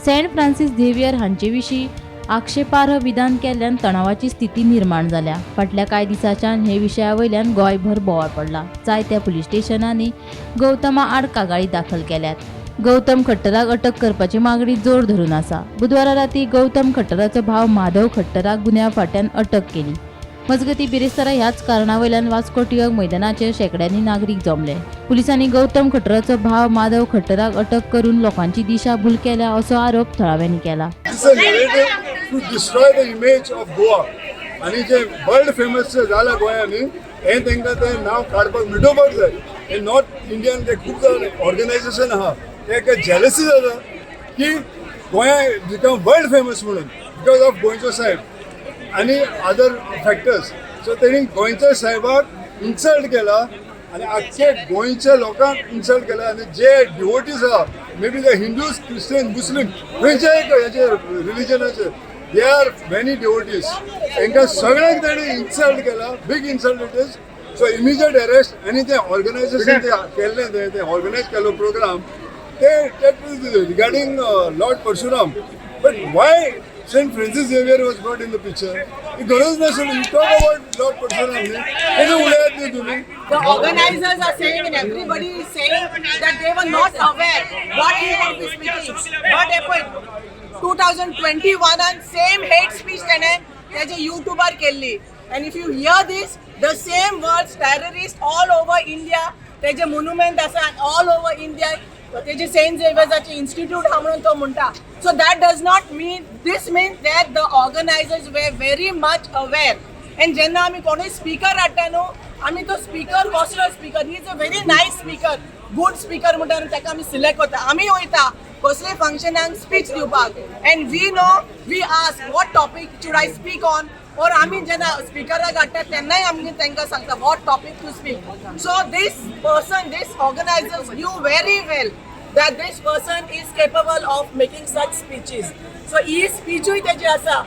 Saint Francis Xavier हांचे विशीं आक्षेपार्ह विधान केल्ल्यान तणावाची स्थिती निर्माण जाल्या. फाटल्या कांय दिसांच्यान हे विशया वयल्यान गोंयभर बोवाळ पडला. जायत्या पुलीस स्टेशनांनी गौतमा आड कागाळी दाखल केल्यात. गौतम खट्टराक अटक करपाची मागणी जोर धरून आसा. बुधवारा राती गौतम खट्टराचो भाव माधव खट्टराक गुन्यांव फांट्यान अटक केली. मजगती, बिरेस्तारा ह्याच कारणा वयल्यान वास्को टिळक मैदानाचेर शेंकड्यांनी नागरीक जमले. पुलिसांनी गौतम खट्टराचो भाव माधव खट्टराक अटक करून लोकांची दिशाभूल केल्या असो आरोप थळाव्यांनी केला. It's a narrative to destroy the image of Goa आनी जे वर्ल्ड फेमस जाला गोंयांनी, हें तांकां तें नांव काडपाक, मिटोवपाक जाय. हे नॉर्थ इंडियन ते खूब जाण ऑर्गनायझेशन आहा, ते जेलसी जाता की गोंया बिकम वर्ल्ड फेमस म्हणून because of गोंयचो साहेब आनी अदर फॅक्टर्स. सो तेणी गोंयच्या साहेबाक इन्सल्ट केला आनी आख्खे गोंयच्या लोकांक इन्सल्ट केला आनी जे डिवोटीज आहा, may be the Hindus, Christian, Muslim, खंयच्याय हेचे रिलिजनाचे, they are many devotees, तांकां सगळ्यांक तेणी इन्सल्ट केला. Big insult it is. So immediate arrest आनी ते ऑर्गनायझेशन ते केल्लें, ते ते ऑर्गनायज केलो प्रोग्राम ते that is regarding Lord Parshuram, but why Saint Francis Xavier was brought in the picture? ही गरज नासली. You talk about Lord Parshuram न्ही, तेजें उलयात न्ही तुमी. The organizers are saying and everybody is saying that they were not aware what he would be speaking. But पळय, 2021 an same hate speech तेणे तेजे युट्यूबार केल्ली and if you hear this, the same words, terrorist all over India, तेजे monument आसा all over India, तेजे Saint झेवियर्साचे institute आहा म्हणून तो म्हणटा. So that does not mean, this mean that the organizers were very much aware. And जेन्ना आमी कोणूय स्पीकर हाडटा न्हू, आमी तो स्पीकर कसलो speaker, he is a very nice speaker, good speaker म्हणटा ताका आमी सिलेक्ट करता. आमी वयता कसले फंक्शनाक स्पीच दिवपाक and we know, we ask what topic should I speak on, or आमी जेन्ना स्पिकराक हाडटा तेन्नाय आमी तांकां सांगता what topic to speak. So this person, this organizers knew very well that this person is capable of making such speeches. So ही स्पीचूय तेजी आसा.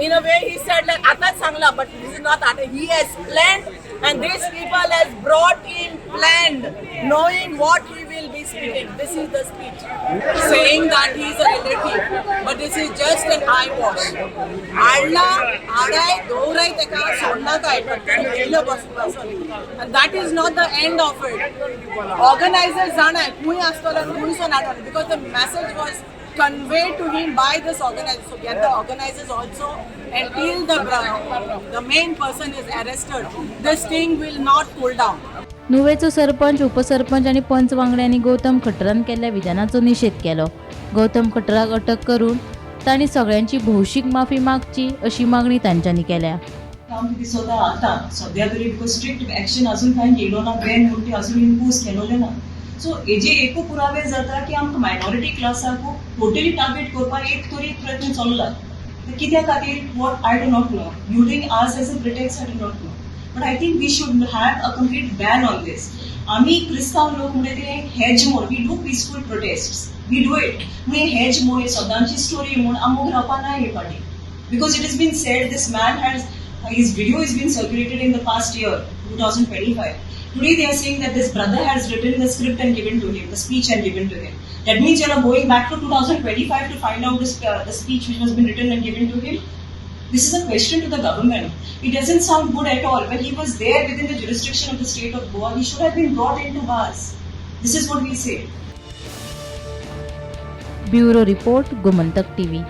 In a way he said like आताच सांगला, but this is not आता. He has planned and these people has brought him planned, knowing what he will be speaking. This is the speech. Saying that he is a relative, but this is just an eyewash. हाडला, हाडाय, दवराय तेका, सोडनाकाय, but येयलो बसून. And that is not the end of it. Organizers जाणाय खंय आसतलो आनी खंयसून हाडलो, because the message was conveyed to him by this organizer. So get the organizers also, and till the main person is arrested, this thing will not cool down. नुवेचो sarpanch, उपसरपंच आनी पंच वांगड्यांनी गौतम खट्टरान केल्ल्या विधानाचो निशेध केलो. गौतम खट्टराक अटक करून तांणी सगळ्यांची भौशीक माफी मागची अशी मागणी तांच्यांनी केल्या. आमकां दिसता आतां सद्या तरी, because strict action अजून कांय केलो ना, बॅन म्हणून ती अजून इम्पोज केलोले ना. सो हेजे एकू पुरावे जाता की आमकां मायनॉरिटी क्लासाक टोटली टार्गेट करपाक एक तरी प्रयत्न चल्ला. कित्या खातीर, what, I do not know. Using us as a pretext, I do not know, but I think we should have a complete ban on this. आमी क्रिस्तांव लोक म्हणजे ते हेज म्हूण we do peaceful protest, we do it. म्हणजे has म्हूण सदांची story म्हूण आमकां रावपा ना हे फाटी, because it has been said this man has, his video has been circulated in the past year, 2025. Today they are saying that this brother has written the script and given to him, the speech and given to him. That means you are going back to 2025 to find out this, the speech which has been written and given to him. This is a question to the government. It doesn't sound good at all. When he was there within the jurisdiction of the state of Goa, he should have been brought into bars. This is what we say. Bureau report, Gomantak TV.